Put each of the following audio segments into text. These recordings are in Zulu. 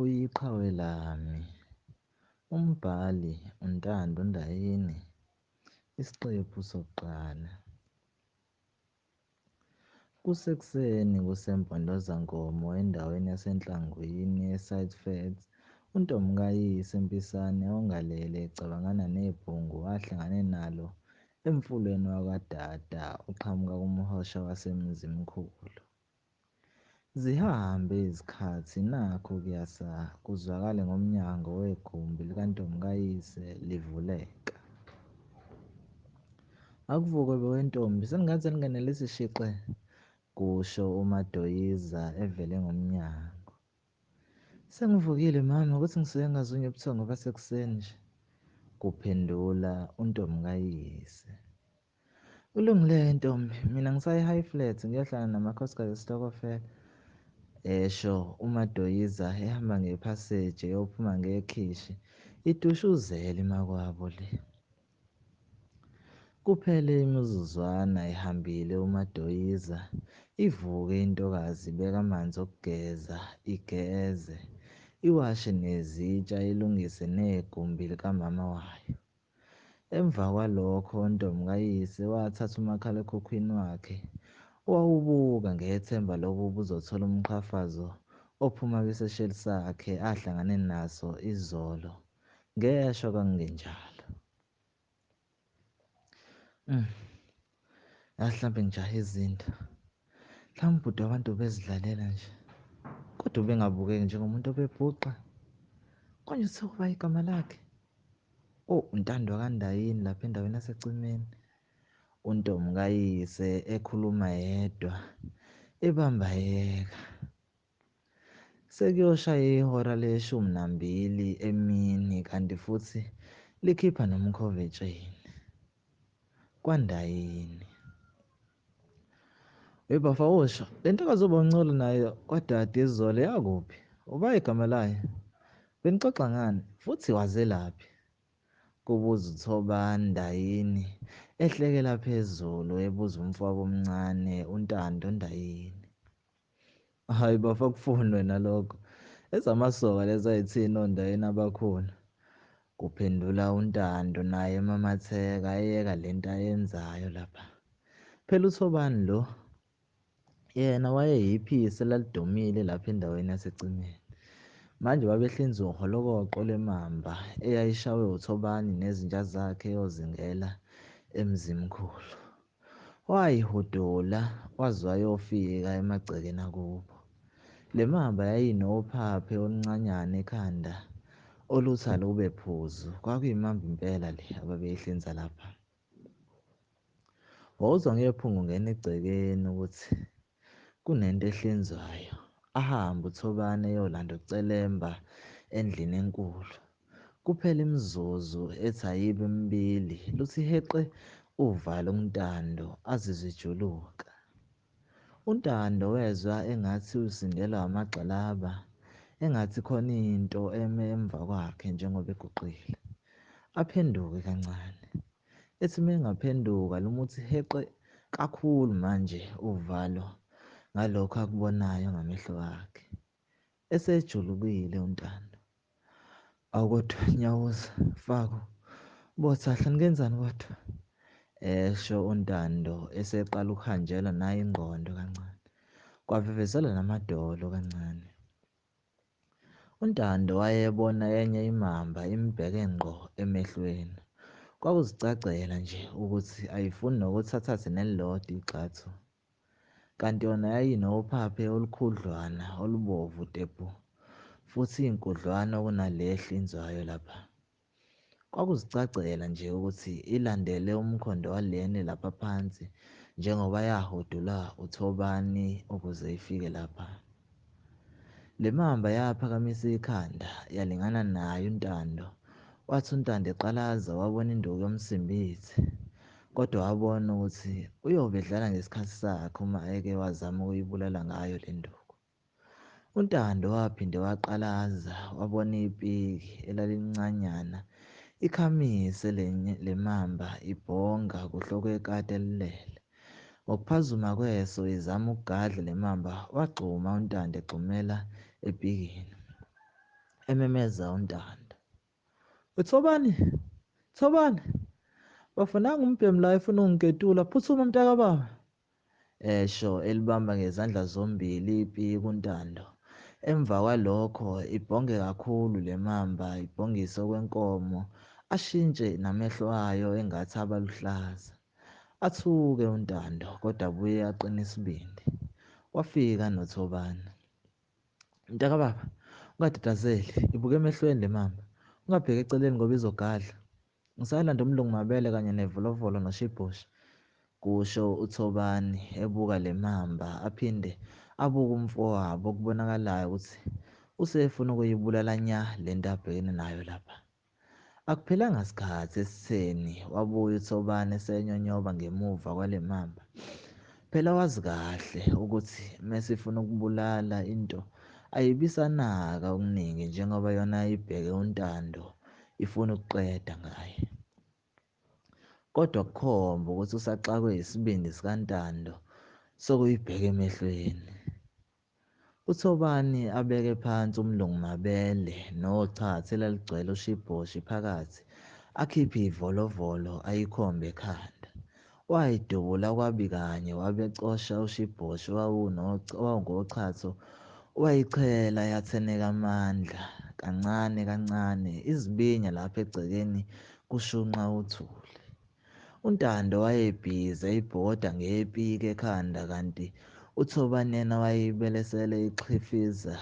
Uyiqhawe lami. Umbhali uNtando Ndayini. Isiqephu sokuqala. Kusekuseni kuseMpondozankomo endaweni yaseNhlangwini eSightfat. UNtombikayise Mpisane ongalele ecabangana nebhungu ahlangane nalo emfuleni wakwaDada oqhamuka kumhosha waseMzimkhulu. Zihambe izikhathi nakhu kuyasa kuzwakale ngomnyango wegumbi likaNtombikayise livuleka. Akuvukwe bowentombi seningaze ninganelisi shiqe, kusho uMadoyiza evele ngomnyango. Sengivukile mama ukuthi ngisuke ngazunywa ubuthongo basekuseni nje, kuphendula uNtombikayise. Kulungile ntombi, mina ngisaye high flat ngiyohlala namakhosikazi esitokofela, esho uMadoyiza ehamba ngephaseji eyophuma ngekhishi idushuzele imakwabo le. Kuphele imizuzwana ehambile uMadoyiza, ivuke intokazi ibeka amanzi okugeza, igeze, iwashe nezitsha ilungise negumbi likamama wayo. Emva kwalokho uNtombikayise wathatha umakhalekhukhwini wakhe wawubuka ngethemba lokuba uzothola umqhafazo ophuma kwisesheli sakhe ahlangane naso izolo. Ngeshwa kwakungenjalo. Mhlawumbe ngijahe izinto. Mhlawumbe ubhuti wabantu ubezidlalela nje. Kodwa ubengabukeki njengomuntu obebhuqa. Konje uthe ukuba igama lakhe. Oh, uNtando kaNdayini lapha endaweni yaseCimeni. UNtombikayise ekhuluma yedwa, ebamba yeka. Sekuyoshaya ihora le-12 emini kanti futhi likhipha nomkhova etsheni. KwaNdayini. Hey bafawosha, le ntokazi oboncola nayo kwadade izolo yakuphi? Uba igama layo? Benixoxa ngani? Futhi wazelaphi? Kubuza uThobani Ndayini ehlekela phezulu ebuza umfowabo omncane uNtando Ndayini. Hayi bafa kufuni wena lokho. Ezamasoka lezi ayithini oNdayini abakhulu? Kuphendula uNtando naye emamatheka eyeka lento ayenzayo lapha. Phela uThobani lo yena wayeyiphisi elalidumile lapha endaweni yaseCimeni. Manje babehlinza uholokoqo lwemamba eyayishawe uThobani nezinja zakhe eyozingela eMzimkhulu. Wayihudula waze wayofika emagcekeni akubo. Le mamba yayinophaphe oluncanyana ekhanda oluthi alube phuzu. Kwakuyimamba impela le ababeyihlinza lapha. Wawuzwa ngephunga ungena egcekeni ukuthi kunento ehlinzwayo. Ahambe uThobani eyolanda uCelemba endlini enkulu. Kuphela imizuzu ethi ayibe mibili luthi heqe uvalo kuNtando azizwe ejuluka. UNtando wezwa engathi usindelwa amagxalaba, engathi khona into eme emva kwakhe njengoba eguqile. Aphenduke kancane. Ethi mengaphenduka lumuthi heqe kakhulu manje uvalo ngalokho akubonayo ngamehlo akhe. Esejulukile uNtando. Awu kodwa Nyawuza, Faku, Bothahla ningenzani kodwa? Esho uNtando eseqala ukuhanjelwa nayo ingqondo kancane. Kwavevezela namadolo kancane. UNtando wayebona enye imamba imbheke ngqo emehlweni. Kwakuzicacela nje ukuthi ayifuni nokuthi athathe nelilodwa igxathu. Kanti yona yayinophaphe olukhudlwana olubovu tebhu futhi inkudlwana kunale ehlinzwayo lapha. Kwakuzicacela nje ukuthi ilandele umkhondo walena lapha phansi njengoba yahudula uThobani ukuze ifike lapha. Le mamba yaphakamisa ikhanda yalingana naye uNtando. Wathi uNtando eqalaza wabona induku yomsimbithi. Kodwa wabona ukuthi uyobe edlala ngesikhathi sakhe uma eke wazama ukuyibulala ngayo le nduku. UNtando waphinde waqalaza wabona ipiki elalincanyana ikhamise le mamba ibhonga kuhle okwekati elilele. Ngokuphazima kweso izama ukugadla le mamba wagxuma uNtando egxumela epikini. Ememeza uNtando. "Uthobani? Thobani? Bafunanga umbhemu la efuna ungiketula, phuthuma mntakababa." Esho elibamba ngezandla zombili ipiki uNtando. Emva kwalokho ibhonge kakhulu le mamba, ibhongise okwenkomo, ashintshe namehlo ayo engathi abaluhlaza. Athuke uNtando kodwa abuye aqine isibindi. Wafika noThobani. "Mntakababa, ungatatazeli, ibuke emehlweni le mamba. Ungabheki eceleni ngoba izogadla. Ngisayolanda umlungu mabele kanye nevolovolo noshibhoshi," kusho uThobani ebuka le mamba aphinde abuke umfowabo okubonakalayo ukuthi usefuna ukuyibulala nya lento abhekene nayo lapha. Akuphelanga sikhathi esitheni wabuya uThobani esenyonyoba ngemuva kwale mamba. Phela wazi kahle ukuthi mesifuna ukubulala into ayibisanaka okuningi njengoba yona ibheke uNtando ifuna ukuqeda ngaye. Kodwa kukhomba ukuthi usaxakwe isibindi sikaNtando sokuyibheka emehlweni. UThobani abeke phansi umlungu mabele nochatha elaligcwele ushibhoshi phakathi, akhiphe ivolovolo ayikhombe ekhanda. Wayidubula kwabi kanye wabecosha ushibhoshi owawungochatho, wayichela yatheneka amandla kancane kancane izibinya lapha egcekeni kushunqa uthuli. UNtando wayebhizi eyibhoda ngepiki ekhanda kanti uThobani yena wayeyibelesele ixhifiza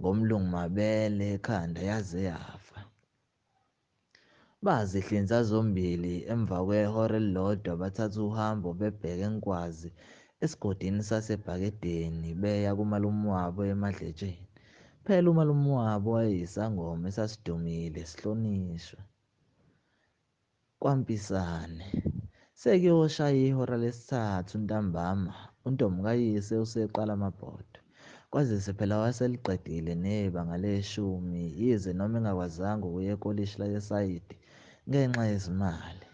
ngomlungu mabele ekhanda yaze yafa. Bazihlinza zombili emva kwehora elilodwa bathatha uhambo bebheke eNkwazi esigodini saseBhakedeni beya kumalume wabo eMadletsheni. Phela umalume wabo wayeyisangoma esasidumile sihlonishwa. KwaMpisane sekuyoshaya ihora lesithathu ntambama, uNtombikayise useqala amabhodo. Kwazise phela wayeseliqedile nebanga leshumi yize noma engakwazanga ukuya ekolishi laseSayidi ngenxa yezimali.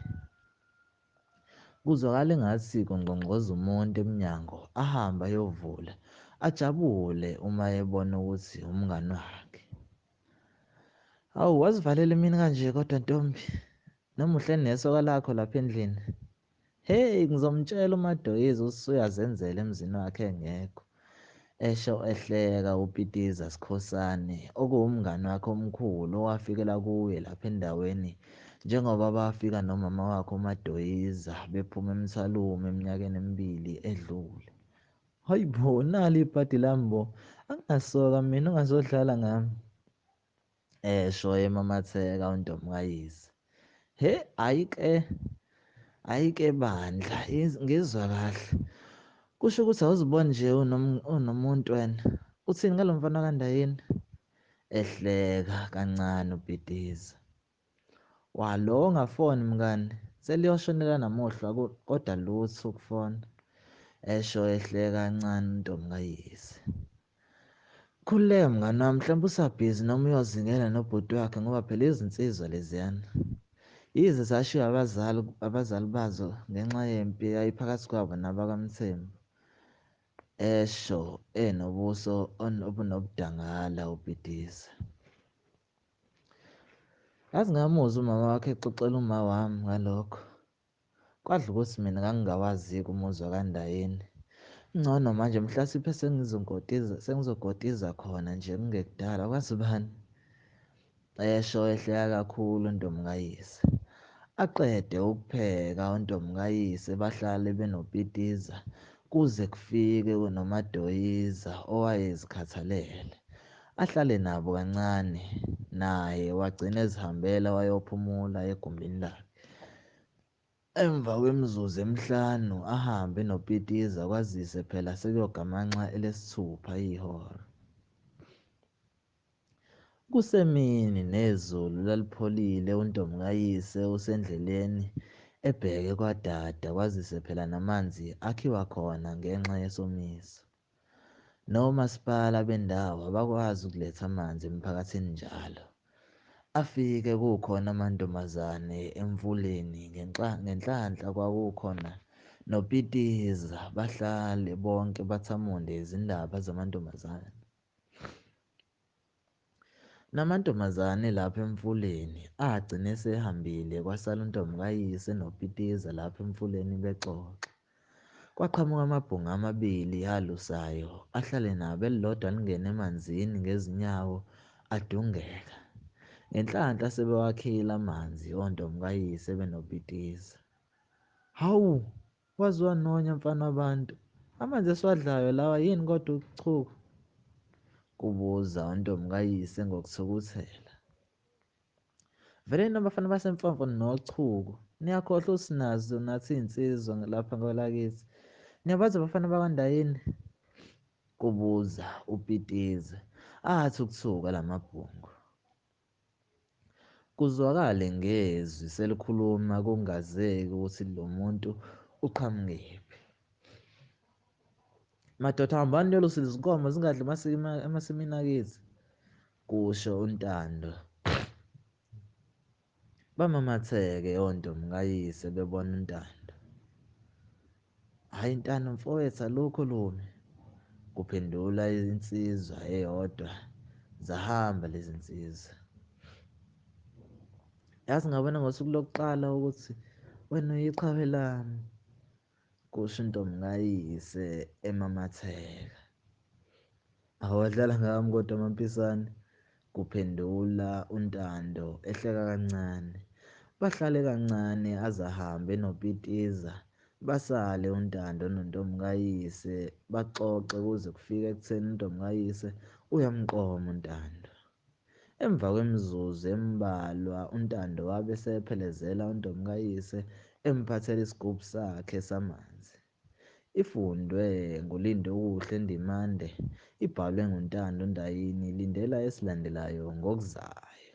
Kuzwakala engathi kungqongqoza umuntu emnyango, ahambe ayovula, ajabule uma ebona ukuthi umngani wakhe. "Hawu, wazivalela imini kanje kodwa ntombi, noma uhleli nesoka lakho lapha endlini. Hey, ngizomtshela uMadoyiza usuyazenzela emzini wakhe engekho," esho ehleka uPitiza Sikhosane okuwumngani wakhe omkhulu owafikela kuye lapha endaweni njengoba bafika nomama wakhe uMadoyiza bephuma eMthwalume eminyakeni emibili edlule. "Hayi bo, nali ibhadi lami bo, anginasoka mina ungazodlala ngami," esho emamatheka uNtombikayise. "He, hhayi-ke, hhayi-ke bandla, ngizwa kahle. Kusho ukuthi awuziboni nje unomuntu wena. Uthini ngalo mfana kaNdayini?" Ehleka kancane uPitiza. "Walo ongafoni mngani, seliyoshonela namuhla kodwa lutho ukufona," esho ehleka kancane uNtombikayise. "Khululeka mngani wami, mhlawumbe usabhizi noma uyozingela nobhuti wakhe ngoba phela izinsizwa leziyana. Yize sashiya abazali bazo ngenxa yempi eyayiphakathi kwabo nabakwaMthembu," esho enobuso obunobudangala uPitiza. "Yazi ngamuzwa umama wakhe exoxela uma wami ngalokho. Kwadla ukuthi mina ngangingawazi-ke umuzwa kaNdayini. Ngcono manje mhla siphe sengizogotiza khona nje kungekudala kwazi bani," esho ehleka kakhulu uNtombikayise. Aqede ukupheka uNtombikayise bahlale benoPitiza kuze kufike noMadoyiza owayezikhathalele. Ahlale nabo kancane naye wagcina ezihambela wayophumula egumbini lakhe. Emva kwemizuzu emihlanu ahambe noPitiza kwazise phela sekuyogamanxa elesithupha ihora. Kusemini nezulu lalipholile uNtombikayise usendleleni ebheke kwaDada kwazise phela namanzi akhiwa khona ngenxa yesomiso. Nomasipala bendawo abakwazi ukuletha amanzi emphakathini njalo. Afike kukhona amantombazane emfuleni ngenhlanhla kwakukhona noPitiza bahlale bonke bathamunde izindaba zamantombazane. Namantombazane lapha emfuleni agcina esehambile kwasala uNtombikayise noPitiza lapha emfuleni bexoxa. Kwaqhamuka amabhungu amabili alusayo ahlale nabo elilodwa lingene emanzini ngezinyawo adungeka. Ngenhlanhla sebewakhile amanzi oNtombikayise benoPitiza. "Hawu, waze wanonya mfana wabantu, amanzi esiwadlayo lawa yini kodwa uchuku?" kubuza uNtombikayise ngokuthukuthela. "Vele nina bafana baseMfomfo ninochuku, niyakhohlwa ukuthi sinazo nathi izinsizwa lapha kwelakithi. Niyabazi abafana bakwaNdayini?" kubuza uPitiza, athi ukuthuka lamabhungu. Kuzwakale ngezwi selikhuluma kungazeki ukuthi lo muntu uqhamukephi. "Madoda, hambani niyolusa izinkomo zingadli emasimini akithi," kusho uNtando. Bamamatheke oNtombikayise bebona uNtando. "Hhayi Ntando mfowethu, alukho olubi," kuphendula insizwa eyodwa. Zahamba lezi nsizwa. "Yazi ngabona ngosuku lokuqala ukuthi wena uyiqhawe lami," kusho uNtombikayise emamatheka. "Awadlala ngami kodwa Mampisane," kuphendula uNtando ehleka kancane. Bahlale kancane aze ahambe noPitiza, basale uNtando noNtombikayise baxoxe kuze kufike ekutheni uNtombikayise uyamqoma uNtando. Emva kwemizuzu embalwa uNtando wabe esephelezela uNtombikayise emphathela isigubhu sakhe samanzi. Ifundwe nguLindokuhle Ndimande, ibhalwe nguNtando Ndayini. Lindela esilandelayo ngokuzayo.